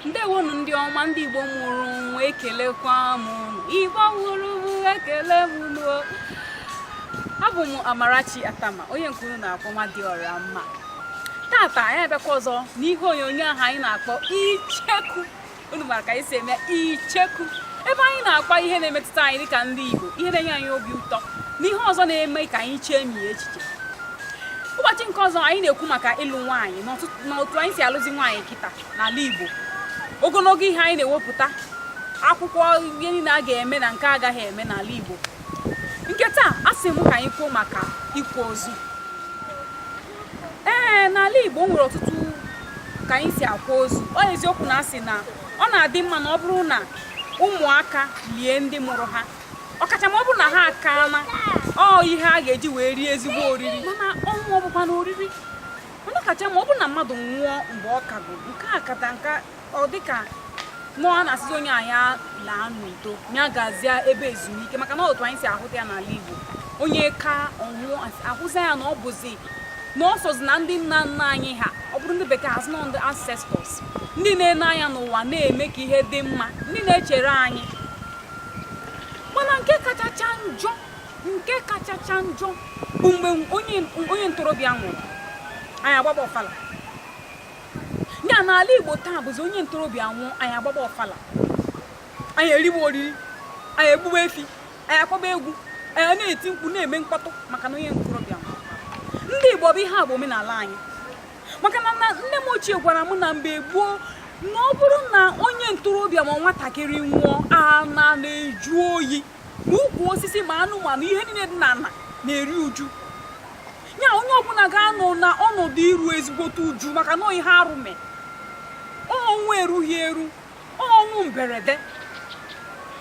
Ndewonu ndị ọma, ndị Igbo mụrụ nwa, ekelekwa m unu. Igbo mụrụ m, ekele m unu. Abụ m Amarachi Atama, onye nke unu na-akpọ Nwadịọra Mma. Tata anyị abịakwa ọzọ n'ihe onyonyo ahụ anyị na-akpọ Icheku. Unu mara ka anyị si eme Icheku, ebe anyị na-akpa ihe na-emetụta anyị dịka ndị Igbo, ihe na-enye anyị obi ụtọ na ihe ọzọ na-eme ka anyị chee mie echiche. Ụbọchị nke ọzọ anyị na-ekwu maka ịlụ nwaanyị na otu anyị si alụzi nwaanyị kịta n'ala Igbo, ogologo ihe anyị na-ewepụta akwụkwọ, ihe niile a ga-eme na nke agaghị eme n'ala Igbo. Nke taa, a sị m ka anyị kwuo maka ịkwa ozu. Ee, n'ala Igbo nwere ọtụtụ ka anyị si akwa ozu. Ọ eziokwu na asị na ọ na-adị mma na ọ bụrụ na ụmụaka lie ndị mụrụ ha, ọkacha ma ọ bụrụ na ha akaana, ọ ihe a ga-eji wee rie ezigbo oriri. Mana ọnwụ ọ bụkwa na oriri, mana kacha ma ọ bụrụ na mmadụ nwụọ mgbe ọ kago nke a kata nka, ọ dịka nọọ a na-asịzi onye anya laa n'udo, ya gazie ebe ezumike, maka na otu anyị si ahụta ya n'ala Igbo, onye ka ọnwụọ, ahụzi ya na ọ bụzi na ọ sozi na ndị nna nna anyị ha, ọ bụrụ ndị bekee asị na ndị ancestors, ndị na-ene anya n'ụwa na-eme ka ihe dị mma, ndị na-echere anyị. Mana nke kachacha njọ, nke kachacha njọ bụ mgbe onye ntorobịa nwụrụ, anyị agbaba ọfala. Ya n'ala Igbo taa bụzi onye ntorobịa nwụọ, anyị agbaba ọfala, anyị eriwe oriri, anyị egbuwe efi, anyị akpọba egwu, anyị na-eti mkpu, na-eme mkpọtụ maka na onye ntorobịa nwụrụ. Ndị Igbo, bụ ihe a bụ omenala anyị, maka na nne m ochie gwara m na mgbe gboo, na ọ bụrụ na onye ntorobịa ma nwatakịrị nwụọ, ana na-eju oyi, ma ukwu osisi ma anụmanụ, ihe niile dị n'ala na-eri uju. Ya onye ọbụla ga-anọ na ọnọdụ iru ezigbote uju, maka na ihe arụ mee, ọnwụ erughị eru, ọnwụ mberede.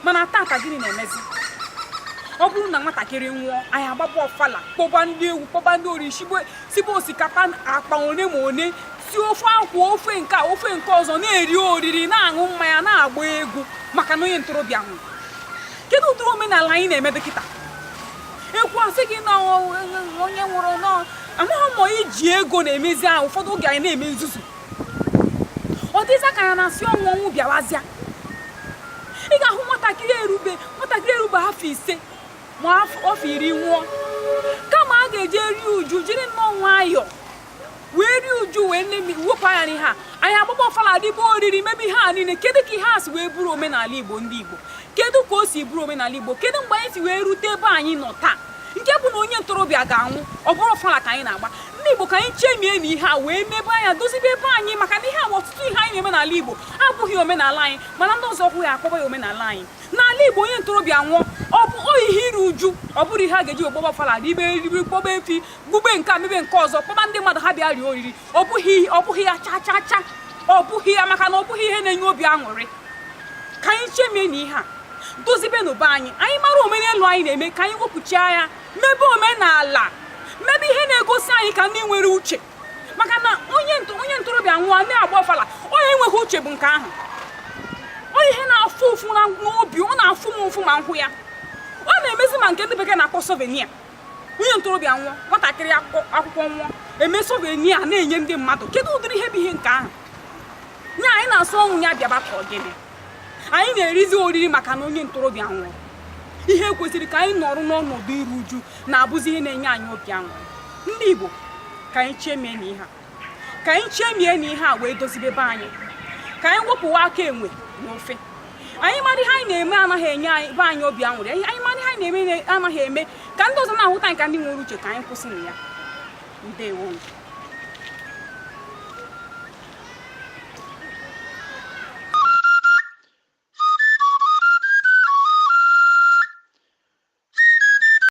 Mana tata, gịnị na-emezi? Ọ bụrụ na nwatakịrị nwụọ, anyị agbaba ọfala, kpọba ndị egwu, kpọba ndị ori, sibe osikapa akpa one ma one, si ofe akwa, ofe nke a, ofe nke ọzọ, na-eri oriri, na-aṅụ mmanya, na-agba egwu maka na onye ntorobịa nwụrụ. Kedu ụdịrị omenala anyị na-eme dọkịta? Ekwu asị gị na onye nwụrụ nọ, amaghị m iji ego na-emezi ahụ. Ụfọdụ oge anyị na-eme nzuzu, ọ dịza ka ya na-asị ọnwụ, ọnwụ bịawazịa. Ị ga-ahụ nwatakịrị erube afọ 5 ma afọ 10 nwụọ, kama a ga-eje rie uju, jiri nnọọ nwayọọ wee rie uju, wee wepụ anya n'ihe a, anyị agbagba ọfala, dịbe oriri, mebe ihe a niile. Kedu ka ihe a si wee bụrụ omenala Igbo? Ndị Igbo, kedu ka o si bụrụ omenala Igbo? Kedu mgbe anyị si wee rute ebe anyị nọ taa, nke bụ na onye ntorobịa ga-anwụ, ọ bụrụ ọfala ka anyị na-agba? Ndị Igbo, ka anyị chemie na ihe a wee mebe anya, dozibe ebe anyị, maka na ihe a, ọtụtụ ihe anyị na-eme n'ala Igbo abụghị omenala anyị, mana ndị ọzọ kwụ ya akpọba ya omenala anyị. N'ala Igbo, onye ntorobịa nwụọ, ọ bụ ihe iru uju, ọ bụrụ ihe a ga-eji gbọba ọfala, ribe eribe, kpọba efi, gbube nke a, mebe nke ọzọ, kpọba ndị mmadụ ha bịa rie oriri. Ọ bụghị ya, cha cha cha, ọ bụghị ya, maka na ọ bụghị ihe na-enye obi aṅụrị. Ka anyị chemie na ihe a, dozibe n'ụba anyị. Anyị mara omenelu anyị na-eme, ka anyị wepụchaa ya, mebe omenala, mebe ihe na-egosi anyị ka ndị nwere uche, maka na onye ntorobịa nwụọ, na-agba ọfala, onye enweghị uche bụ nke ahụ. Onye ihe na-afụ ụfụ n'obi, ọ na-afụ m ụfụ ma nhụ ya. Ọ na-emezi ma nke ndị bekee na-akpọ souvenir. Onye ntorobịa nwụọ, nwatakịrị akwụkwọ nwụọ, eme souvenir na-enye ndị mmadụ. Kedu ụdịrị ihe bụ ihe nke ahụ? Nya anyị na-asụ ọnwụ ya bịaba ka ọ gịnị? Anyị na-erizi oriri maka na onye ntorobịa nwụrụ. Ihe kwesịrị ka anyị nọrọ n'ọnọdụ iru uju na-abụzi ihe na-enye anyị obi aṅụrị. Ndị Igbo, ka anyị chemie na ihe a, ka anyị chemie na ihe a wee dozibe ebe anyị, ka anyị wepụwa aka enwe n'ofe. Anyị mara ihe anyị na-eme anaghị enye anyị be anyị obi aṅụrị. Anyị mara ihe anyị na-eme anaghị eme ka ndị ọzọ na-ahụta anyị ka ndị nwere uche. Ka anyị kwụsị na ya. Ndewo.